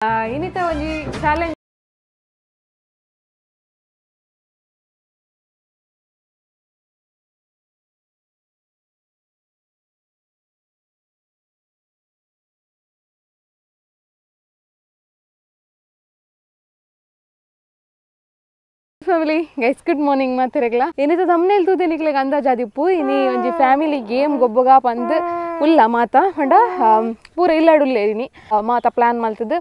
ಇನ್ನಿತ ಒಂಜಿ challenge family guys good morning ಮಾತಿರಗಲ ಏನಿತ thumbnail ತೂದೆ ನಿಕ್ಲೆಗ್ ಅಂದಾಜಾದಿಪ್ಪು ಇನಿ ಒಂಜಿ ಫ್ಯಾಮಿಲಿ ಗೇಮ್ ಗೊಬ್ಬಗ ಪಂದ್ ಉಲ್ಲ ಮಾತ ಪಂಡ ಪೂರ ಇಲ್ಲಾಡುಲ್ಲೆ ಇನಿ ಮಾತ ಪ್ಲಾನ್ ಮಲ್ತದ್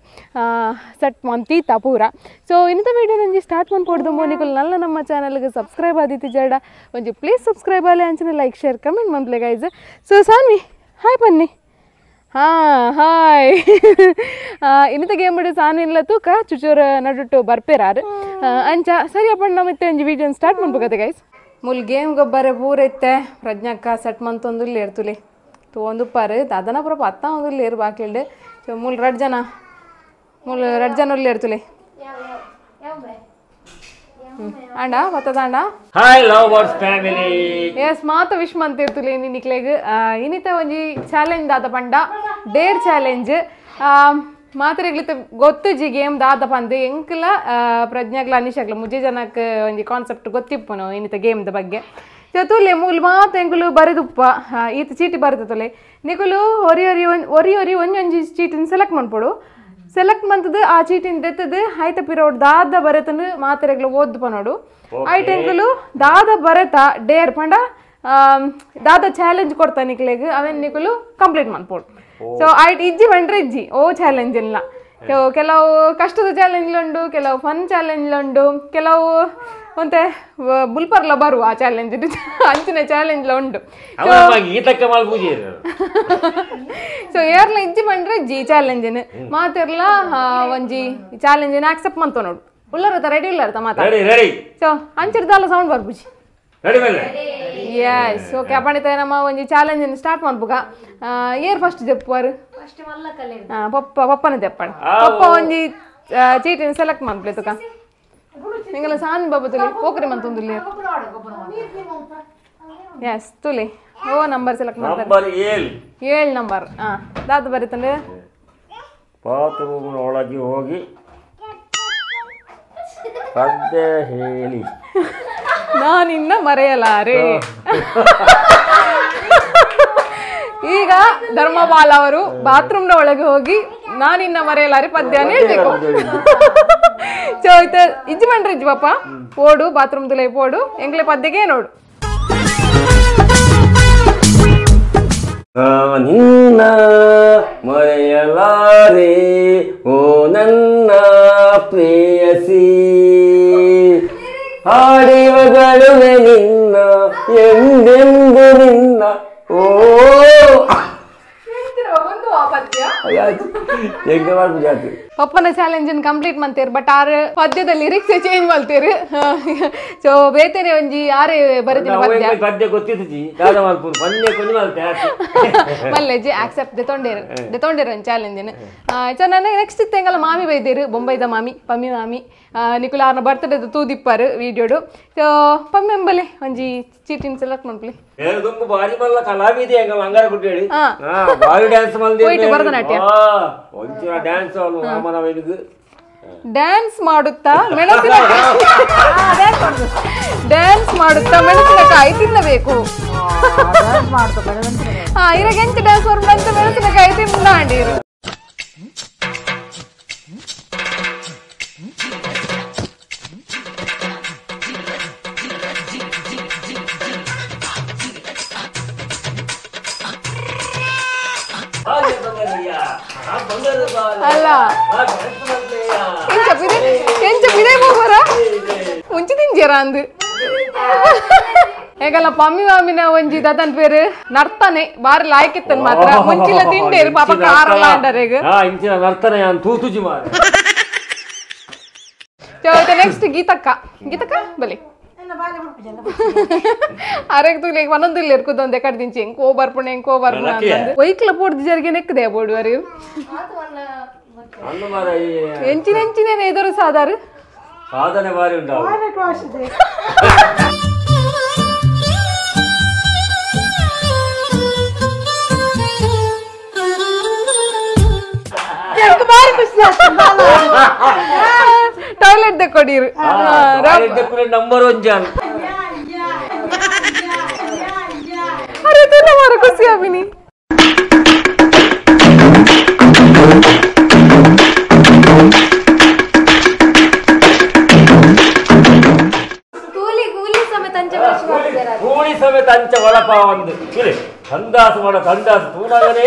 ಸೆಟ್ ಮಂತೀತ ಪೂರ. ಸೊ ಇನ್ನಿತ ವಿಡಿಯೋ ಒಂಜಿ ಸ್ಟಾರ್ಟ್ ಮನ್ಪೊಡ್ದು ಮೋನಿಕುಲ್ ನಲ್ಲ ನಮ್ಮ ಚಾನಲ್ಗೆ ಸಬ್ಸ್ಕ್ರೈಬ್ ಆದಿತ್ತಿ ಜಡ ಒಂಜಿ ಪ್ಲೀಸ್ ಸಬ್ಸ್ಕ್ರೈಬ್ ಆಲೆ ಅಂಚನೆ ಲೈಕ್ ಶೇರ್ ಕಮೆಂಟ್ ಮನ್ಪ್ಲೆ ಗೈಸ್. ಸೊ ಸಾನ್ವಿ ಹಾಯ್ ಪನ್ನಿ. ಹಾ ಹಾಯ್. ಇನ್ನಿತ ಗೇಮ್ ಬಿಡು ಸಾನು ಇಲ್ಲ ತೂಕ ಚುಚೂರು ನಡುಟ್ಟು ಬರ್ಪೇರಾರು ಅಂಚ ಸರಿ ಅಪ್ಪ ನಮ್ಮ ಇತ್ತೆ ಒಂಜಿ ವಿಡಿಯೋನ ಸ್ಟಾರ್ಟ್ ಮಾಡ್ಬೇಕತ್ತೆ ಗೈಸ್. ಮುಲ್ ಗೇಮ್ ಗೊಬ್ಬರ ಪೂರ ಇತ್ತೆ ಪ್ರಜ್ಞಕ್ಕ ಸೆಟ್ ಮಂತೊಂದು ಇರ್ತುಲಿ ತೋಂದುಪ್ಪಾರು ದಾದನ ಪೂರ ಪತ್ತ ಒಂದು ಇರು ಬಾಕಿಲ್ಡು. ಸೊ ಮುಲ್ ರಡ್ ಜನ ಉಲ್ಲ ಇರ್ತುಲಿ ಅಂಡ ಪತ್ತದಾಂಡ. Hi love birds family. Yes ಮಾತ ವಿಶ್ ಮಂತಿರ್ತುಲಿ ನಿಕ್ಲೆಗ್. ಇನ್ನಿತ ಒಂಜಿ ಚಾಲೆಂಜ್ ದಾದ ಪಂಡ ಡೇರ್ ಚಾಲೆಂಜ್ ಮಾತ್ರೆಗ್ಲಿತ್ತ ಗೊತ್ತುಜಿ ಗೇಮ್ ದಾದ ಪಂದ್ ಎಂಕ್ಲ ಪ್ರಜ್ಞಾಗ್ಲ ಅನಿಶಾಗ್ಲ ಮುಜೆ ಜನಕ್ಕೆ ಒಂಜಿ ಕಾನ್ಸೆಪ್ಟ್ ಗೊತ್ತಿಪ್ಪುನು ಇನ್ನಿತ ಗೇಮ್ದ ಬಗ್ಗೆ. ಸೊ ತುಲೆ ಮೂಲ ಮಾತ ಎಂಕುಲು ಬರೆದುಪ್ಪ ಈತ ಚೀಟಿ ಬರೆದ ತುಲೆ ನಿಕುಲು ಒರಿ ಒರಿ ಒರಿ ಒರಿ ಒಂಜೊಂಜಿ ಚೀಟಿನ ಸೆಲೆಕ್ಟ್ ಮನ್ಪೊಡು. ಸೆಲೆಕ್ಟ್ ಮಂತದ ಆ ಚೀಟಿನ ದೆತ್ತದು ಆಯ್ತ ಪಿರೋಡ್ ದಾದ ಬರೆತನು ಮಾತ್ರೆಗ್ಲ ಓದ್ದು ಪನೋಡು. ಆಯ್ತ ಎಂಕುಲು ದಾದ ಬರೆತ ಡೇರ್ ಪಂಡ ದಾದ ಚಾಲೆಂಜ್ ಕೊಡ್ತಾ ನಿಕ್ಲೆಗ್ ಅವೇನ್ ನಿಕುಲು ಕಂಪ್ಲೀಟ್ ಮನ್ಪೊಡು. ಸೊ ಆಯ್ತು ಇಜ್ಜಿ ಬಂಡ್ರೆ ಇಜ್ಜಿ ಓ ಚಾಲೆಂಜ್ ಇಲ್ಲ. ಸೊ ಕೆಲವು ಕಷ್ಟದ ಚಾಲೆಂಜ್ ಉಂಡು, ಕೆಲವು ಫನ್ ಚಾಲೆಂಜ್ ಉಂಡು, ಕೆಲವು ಒಂತೆ ಬುಲ್ಪರ್ಲ ಬರುವ ಆ ಚಾಲೆಂಜ್ ಅಂಚಿನ ಚಾಲೆಂಜ್ ಉಂಡು. ಸೊ ಏರ್ಲ ಇಜ್ಜಿ ಬಂಡ್ರೆ ಇಜ್ಜಿ ಚಾಲೆಂಜ್ ಮಾತಿರ್ಲ ಒಂಜಿ ಚಾಲೆಂಜ್ ಆಕ್ಸೆಪ್ಟ್ ಮಂತ ನೋಡು. ಉಲ್ಲರತ ರೆಡಿ ಉಲ್ಲರತ ಮಾತಾ. ಸೊ ಅಂಚಿರ್ದಲ್ಲ ಸೌಂಡ್ ಬರ್ಬುಜಿ. ಎಸ್ ಓಕೆ ಅಪ್ಪಣಿತ ನಮ್ಮ ಒಂಜಿ ಚಾಲೆಂಜ್ ಸ್ಟಾರ್ಟ್ ಮಾಡ್ಬುಗ. ಏರ್ ಫಸ್ಟ್ ಜೆಪ್ಪುವಾರು ಪಪ್ಪ ಪಪ್ಪನ ದೆಪ್ಪಣ ಪಪ್ಪ ಒಂಜಿ ಚೀಟಿನ ಸೆಲೆಕ್ಟ್ ಮಾಡ್ಪ್ಲೆ ತುಕ ನಿಂಗೆಲ್ಲ ಸಾನ್ ಬಾಬು ತುಲಿ ಪೋಕ್ರಿ ಮಂತೊಂದುಲ್ಲಿ. ಎಸ್ ತುಲಿ ಓ ನಂಬರ್ ಸೆಲೆಕ್ಟ್ ಮಾಡ್ತಾರೆ. Number 7 7 number. ಹಾ ದಾದ ಬರೀತಂಡೆ ಬಾತ್ರೂಮ್ ಒಳಗೆ ಹೋಗಿ ಪದ್ಯ ಹೇಳಿ. ನಾನಿನ್ನ ಮರೆಯಲಾರೆ. ಈಗ ಧರ್ಮಪಾಲ ಅವರು ಬಾತ್ರೂಮ್ನ ಒಳಗೆ ಹೋಗಿ ನಾನಿನ್ನ ಮರೆಯಲಾರೆ ಪದ್ಯನೇ ಹೇಳ್ಬೇಕು. ಸೊ ಇತ್ತ ಇಜ್ಜಿ ಮಂಡ್ರಿ ಇಜ್ಜಿ ಪಾಪ ಪೋಡು ಬಾತ್ರೂಮ್ ತುಲೆ ಪೋಡು ಎಂಗ್ಲೆ ಪದ್ಯಗೆ ನೋಡು. ನಿನ್ನ ಮರೆಯಲಾರೆ ಓ ನನ್ನ ಪ್ರೇಯಸಿ ಹಾಡಿವಗಳುವೆ ನಿನ್ನ ಎಂದೆಂದು ನಿನ್ನ ಓ ಪಪ್ಪನ ಚಾಲೆಂಜ್ ಕಂಪ್ಲೀಟ್ ಮಾಡ್ತೀರಿ ಬಟ್ ಆರ್ ಪದ್ಯದ ಲಿರಿಕ್ಸ್ ಚೇಂಜ್ ಮಾಡ್ತೀರಿ. ಸೊ ಬೇತೇನೆ ಒಂಜಿ ಯಾರೇ ಬರೆದಿನ ಪದ್ಯ ಪದ್ಯ ಗೊತ್ತಿತ್ತು ದಾದ ಮಲ್ಪುರು ಪದ್ಯ ಕೊಂಜಿ ಮಲ್ತೆ ಮಲ್ಲೆಜಿ ಆಕ್ಸೆಪ್ಟ್ ದೆತೊಂಡೇರು ದೆತೊಂಡೇರು ಒಂಜಿ ಚಾಲೆಂಜ್. ಸೊ ನಾನು ನೆಕ್ಸ್ಟ್ ಇತ್ತೆಂಗಲ ಮಾಮಿ ಬೈದೇರು ಬೊಂಬೈದ ಮಾಮಿ ಪಮ್ಮಿ ಮಾಮಿ ನಿಕುಲ ಆರ್ನ ಬರ್ತ್ಡೇ ತೂದಿಪ್ಪಾರು ವಿಡಿಯೋಡು. ಸೊ ಪಮ್ಮಿ ಎಂಬಲೆ ಒಂಜಿ ಚೀಟಿನ ಸೆಲೆಕ್ಟ್ ಮಾಡ್ಲಿ. ಬಾರಿ ಮಲ್ಲ ಕಲಾವಿದೆ ಅಂಗಾರ ಕುಟ್ಟೇಳಿ ಬಾರಿ ಡ್ಯಾನ್ಸ್ ಮಲ್ದೆ ಭರತನಾಟ್ಯ ಒಂಚೂರ ಡ್ಯಾನ್ಸ್ ಡ್ಯಾನ್ಸ್ ಮಾಡುತ್ತಾ ಮೆಣಸಿನಕಾಯಿ ಡ್ಯಾನ್ಸ್ ಮಾಡುತ್ತಾ ಮೆಣಸಿನಕಾಯಿ ತಿನ್ನಬೇಕು. ಹಾ ಇರಾಗ ಎಂತ ಡ್ಯಾನ್ಸ್ ಮಾಡ್ಬಿಡ ಮೆಣಸಿನಕಾಯಿ ತಿನ್ನಾಂಡಿರು. ಅಲ್ಲ ಎಂಚ ಬಿದೆ ಹೋಗೋರ ಮುಂಚೆ ತಿಂಜೇರ ಅಂದು ಹೇಗಲ್ಲ ಪಮ್ಮಿ ಮಾಮಿನ ಒಂಜಿ ದತನ್ ಪೇರು ನರ್ತಾನೆ ಬಾರಿ ಲಾಯ್ಕಿತ್ತನ್ ಮಾತ್ರ ಮುಂಚಿಲ ತಿಂಡೇರು ಪಾಪ ಕಾರಲ್ಲ ಅಂಡರೇಗ ಇಂಚಿನ ನರ್ತನೆ ತೂತುಜಿ ಮಾರ. ನೆಕ್ಸ್ಟ್ ಗೀತಕ್ಕ ಗೀತಕ್ಕ ಬಲಿ ಅರೆಗ್ ತೂಲೆ ಒಂದೊಂದು ಇಲ್ಲಿ ಇರ್ಕುದೊಂದು ಎಕಡೆ ದಿಂಚಿ ಎಂಕೋ ಬರ್ಪುಣೆ ಎಂಕೋ ಬರ್ಪುಣ ಒಯ್ಕ್ಲ ಪೋಡ್ದು ಜರಿಗೆ ನೆಕ್ಕದೆ ಬೋಡು ಅರಿ ಎಂಚಿನ ಎಂಚಿನ ಎದುರು ಸಾದಾರು ಸಾಧನೆ ಬಾರಿ ಉಂಟು. ಬಾರಿ ಖುಷಿ Toilet ದಕ್ಕೊಡಿರು toilet ದಕ್ಕುನೆ number 1 John ಅರೆ ತುಲ ಮಾರ ಖುಷಿ ಆಬಿನಿ ಕೂಲಿ ಕೂಲಿ ಸಮೇತ ಅಂಚ ಕೂಲಿ ಸಮೇತ ಅಂಚ ಒಳಪ ಒಂದು ಕೂಲಿ ತಂದಾಸು ಮಾಡ ತಂದಾಸು ತೂನಾಗನೇ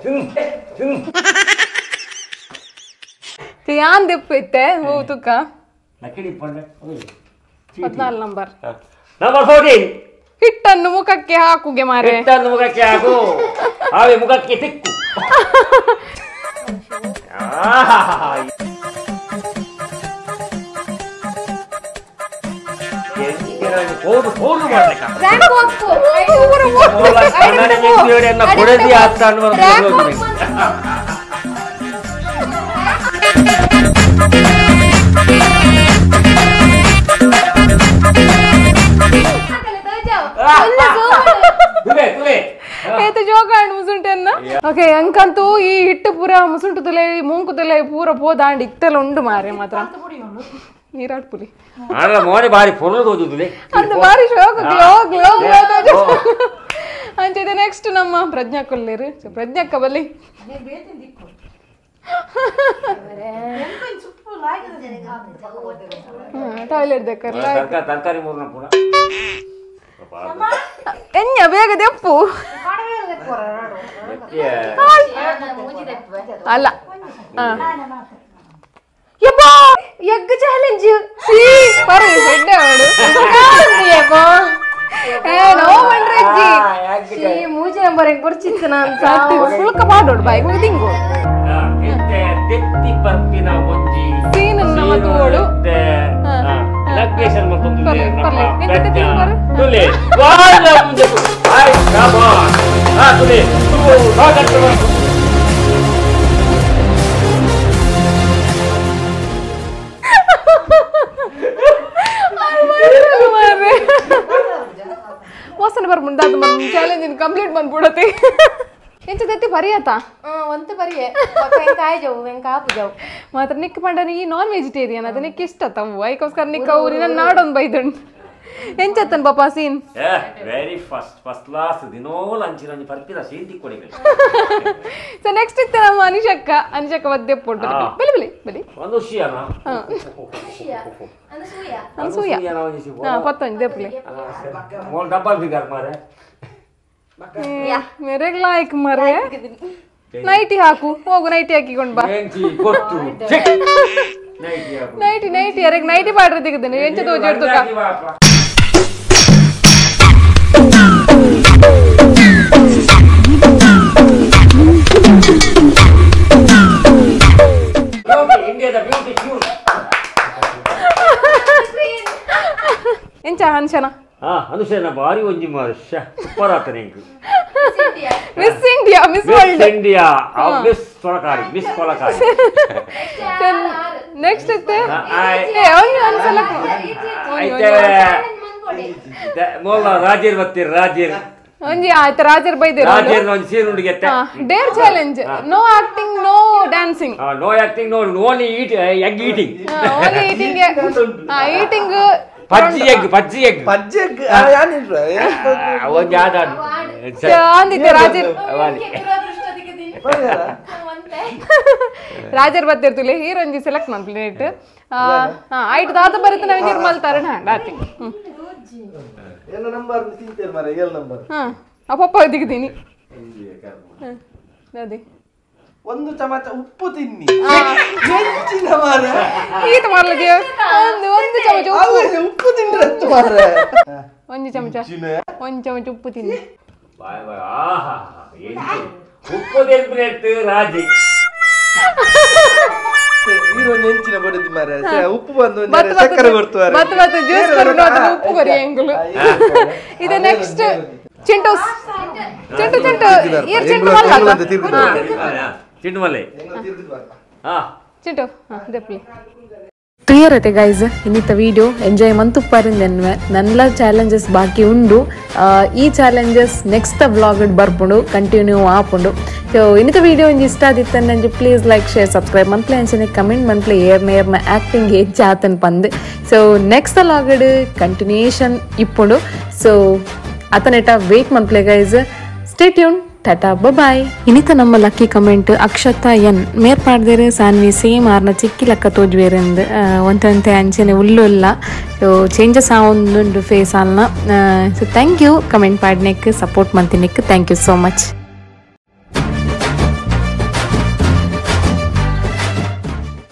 ತಿನ್ ತಿನ್ ಯಾನ್ ದೆಪ್ಪು ಇತ್ತೆ ಓ ತುಕ್ಕ ನಕಿಡಿ ಪಂಡೆ 14 ನಂಬರ್ ನಂಬರ್ 14 ಹಿಟ್ಟನ್ನು ಮುಖಕ್ಕೆ ಹಾಕುಗೆ ಮಾರೆ ಹಿಟ್ಟನ್ನು ಮುಖಕ್ಕೆ ಹಾಕು ಆವೆ ಮುಖಕ್ಕೆ ತಿಕ್ಕು ಓಕೆ ಅಂಕಂತೂ ಈ ಹಿಟ್ಟು ಪೂರ ಮುಸುಂಟು ತುಲೆ ಮೂಂಕು ತುಲೆ ಪೂರ ಪೋದಾಂಡ್ ಇತ್ತೆಲ್ಲ ಉಂಡು ಮಾರೆ ಮಾತ್ರ ನೀರಾಟ್ ಪುಲಿ ಮೋನೆ ಬಾರಿ ಪೊರ್ಲು ತೋಜುದುಲೆ ಅಂದ ಬಾರಿ ಶೋಕ glow glow glow ತೋಜು ಅಂಚಿದೆ next ನಮ್ಮ ಪ್ರಜ್ಞಾ ಕೊಲ್ಲೇರು ಪ್ರಜ್ಞಕ್ಕ ಬಲ್ಲಿ ಟಾಯ್ಲೆಟ್ ದಕ್ಕರ್ಲ ತರಕಾರಿ ಮೂರ್ನ ಪೂರ ಎನ್ಯ ಬೇಗ ದೆಪ್ಪು ಅಲ್ಲ egg challenge C ಪರು ಹೆಡ್ಡೆ ಅವಳು ಏ ನೋ ಬಂಡ್ರೆಜ್ಜಿ ಸಿ ಮೂಜಿ ನಂಬರ್ ಎಂಗ್ ಬರ್ಚಿತ್ತು ನಾನು ಸುಳ್ಕ ಮಾಡೋಡು ಬಾಯ್ ದಿಂಗು ತೆತ್ತಿ ಪರ್ಪಿನ ಒಂಜಿ ಸೀನ್ ನಮ್ಮ ತೋಡು ಲಗ್ಗೇಶನ್ ಮತ್ತೊಂದು ತುಲೆ ಹಾಯ್ ಕಮಾನ್ ಹಾ ತುಲೆ ಮೋಸನ ಬರ್ಬುಂಡು ಅದು ಮನ್ ಚಾಲೆಂಜ್ ಕಂಪ್ಲೀಟ್ ಬಂದ್ಬಿಡತ್ತೆ ಎಂಚ ದತ್ತಿ ಬರಿಯತ ಒಂತ ಬರಿಯೆ ಕಾಯಿ ಜಾವು ಎಂಕ ಆಪು ಜಾವು ಮಾತ್ರ ನಿಕ್ ಪಂಡ ಈ ನಾನ್ ವೆಜಿಟೇರಿಯನ್ ಅದು ನಿಕ್ ಇಷ್ಟ ತವ್ವು ಐಕೋಸ್ಕರ ನಿಕ್ ಅವ್ರಿ ನನ್ನ ನಾಡೊಂದು ಬೈದುಂಡು ಎಂಚತ್ತನ್ ಪಾಪ scene very first first class ದಿನೋಲ ಅಂಚಿನ ಪರ್ಪಿದ ಸೀನ್ ತಿಕ್ಕೊಡಿ ಸೊ ನೆಕ್ಸ್ಟ್ ಇತ್ತು ನಮ್ಮ ಅನಿಶಕ್ಕ ಅನಿಶಕ್ಕ ಒದ್ದೆ ಪೊಟ್ಟು ಬಲಿ ಬಲಿ ಬಲಿ ಅನುಷಿಯನ ಅನಸೂಯ ಅನಸೂಯ ಹಾ ಪತ್ತೊಂದು ದೆಪ್ಪಲೆ ಮೋಲ್ ಡಬ್ಬಲ್ ಬಿಗಾರ್ ಮಾರೆ ಮೇರೆಗ್ ಲಾಯ್ಕ್ ಮಾರೆ ನೈಟಿ ಹಾಕು ಹೋಗು ನೈಟಿ ಹಾಕಿಕೊಂಡು ಬಾ ಗೊತ್ತು ನೈಟಿ ನೈಟಿ ಅರೆಗ್ ನೈಟಿ ಪಾಡ್ರೆ ತೆಗೆದೇನೆ ಎಂಚ ತೋಜಿ എടുത്തുಕ ಎಂಚ ಅನುಷನ ಹಾ ಅನುಷನ ಬಾರಿ ಒಂಜಿ ಮಾರುಷ್ಯ ಸೂಪರ್ ಆತನೆ ಇಂಕು miss India miss world miss India miss Kolakari miss Kolakari next ಇತ್ತೆ ಏ ಅವನು ಅನ್ಸಲ್ಲ ಐತೆ ಮೊಲ್ಲ ರಾಜೀರ್ ಬತ್ತೀರ್ ರಾಜೀರ್ ಒಂಜಿ ಆಯ್ತು ರಾಜರ್ ಬೈದೇರು ರಾಜೀರ್ ಒಂಜಿ scene ಉಂಡಿಗೆತ್ತೆ dare challenge no acting no dancing no acting no only eat egg eating only eating eating ಪಜ್ಜಿ egg ಪಜ್ಜಿ egg ಪಜ್ಜಿ egg ಯಾನಿಲ್ರ ಒಂಜಿ ಆದ ಅಂದಿತ್ತೆ ರಾಜರ್ ರಾಜರ್ ಬತ್ತಿರ್ತುಲೆ ಹೀರೋಂಜಿ ಸೆಲೆಕ್ಟ್ ಮನ್ಪ್ಲೇಟ್ ಆಯ್ತು ದಾತ ಬರುತ್ತೆ ನಾವ್ ನಿರ್ಮಲ್ ತರಣ ಆತಿ ಎಲ್ಲ ನಂಬರ್ ತಿಂತೇನೆ ಮಾರೆ ಏಳು ನಂಬರ್ ಹಾ ಅಪ್ಪಪ್ಪ ದಿಗ್ದೀನಿ ಅದೇ ಒಂದು ಚಮಚ ಉಪ್ಪು ತಿನ್ನಿ ಹೆಚ್ಚಿನ ಮಾರೆ ಈತ ಮಾಡ್ಲಿಕ್ಕೆ ಒಂದು ಒಂದು ಚಮಚ ಉಪ್ಪು ಉಪ್ಪು ತಿಂದ್ರೆ ಮಾರೆ ಒಂದು ಚಮಚ ಒಂದು ಚಮಚ ಉಪ್ಪು ತಿನ್ನಿ ಬಾಯ್ ಬಾಯ್ ಆಹಾ ಉಪ್ಪು ತಿನ್ಬಿಟ್ಟು ರಾಜಿ ಹೀರೋನ್ ಹೆಂಚಿನ ಬಡದಿ ಮಾರೆ ಉಪ್ಪು ಬಂದು ಸಕ್ಕರೆ ಕೊಡ್ತಾರೆ ಮತ್ತೆ ಮತ್ತೆ ಜ್ಯೂಸ್ ಕೊಡು ಅದು ಉಪ್ಪು ಕೊರಿ ಎಂಗುಲು ಇದು ನೆಕ್ಸ್ಟ್ ಚಿಂಟೋಸ್ ಚಿಂಟು ಚಿಂಟು ಈರ್ ಚಿಂಟು ಮಲ್ಲ ಚಿಂಟು ಮಲ್ಲೆ ಹಾ ಚಿಂಟು ಹಾ ದೆಪ್ಲಿ ತುಯರತೆ ಗೈಸ್, ಇನ್ನಿತ ವಿಡಿಯೋ ಎಂಜಾಯ್ ಮಂತುಪ್ಪರಿಂದೆನ್ವೆ. ನನ್ಲ ಚಾಲೆಂಜಸ್ ಬಾಕಿ ಉಂಡು. ಈ ಚಾಲೆಂಜಸ್ ನೆಕ್ಸ್ಟ್ ವ್ಲಾಗ್ ಬರ್ಪುಂಡು, ಕಂಟಿನ್ಯೂ ಆಪುಂಡು. ಸೊ ಇನ್ನಿತ ವಿಡಿಯೋ ಒಂಜಿ ಇಷ್ಟ ಆದಿತ್ತಂಜಿ ಪ್ಲೀಸ್ ಲೈಕ್ ಶೇರ್ ಸಬ್ಸ್ಕ್ರೈಬ್ ಮನ್ಪ್ಲೆ, ಅಂಚನೆ ಕಮೆಂಟ್ ಮನ್ಪ್ಲೆ ಏರ್ನ ಏರ್ನ ಆ್ಯಕ್ಟಿಂಗ್ ಹೆಚ್ಚಾತನ್ ಪಂದ್. ಸೊ ನೆಕ್ಸ್ಟ್ ವ್ಲಾಗ್ ಕಂಟಿನ್ಯೂಯೇಷನ್ ಇಪ್ಪುಂಡು. ಸೊ ಅತನೆಟ ವೇಟ್ ಮನ್ಪ್ಲೆ guys. Stay tune, tata, bye. ಇನ್ನಿತ ನಮ್ಮ ಲಕ್ಕಿ ಕಮೆಂಟ್ ಅಕ್ಷತಾ ಎನ್ ಮೇರ್ ಪಾಡ್ದೇರು ಸಾನ್ವಿ ಸೇಮ್ ಆರ್ನ ಚಿಕ್ಕಿ ಲಕ್ಕ ತೋಜ್ವೇರೆಂದು. ಒಂತೆ ಅಂಚನೆ ಉಳ್ಳುಲ್ಲ, ಸೊ ಚೇಂಜಸ್ ಆವೊಂದುಂಡು ಫೇಸ್ ಆಲ್ನ. ಸೊ thank you comment ಪಾಡ್ನೆಕ್, support ಮಂತಿನೆಕ್. Thank you so much.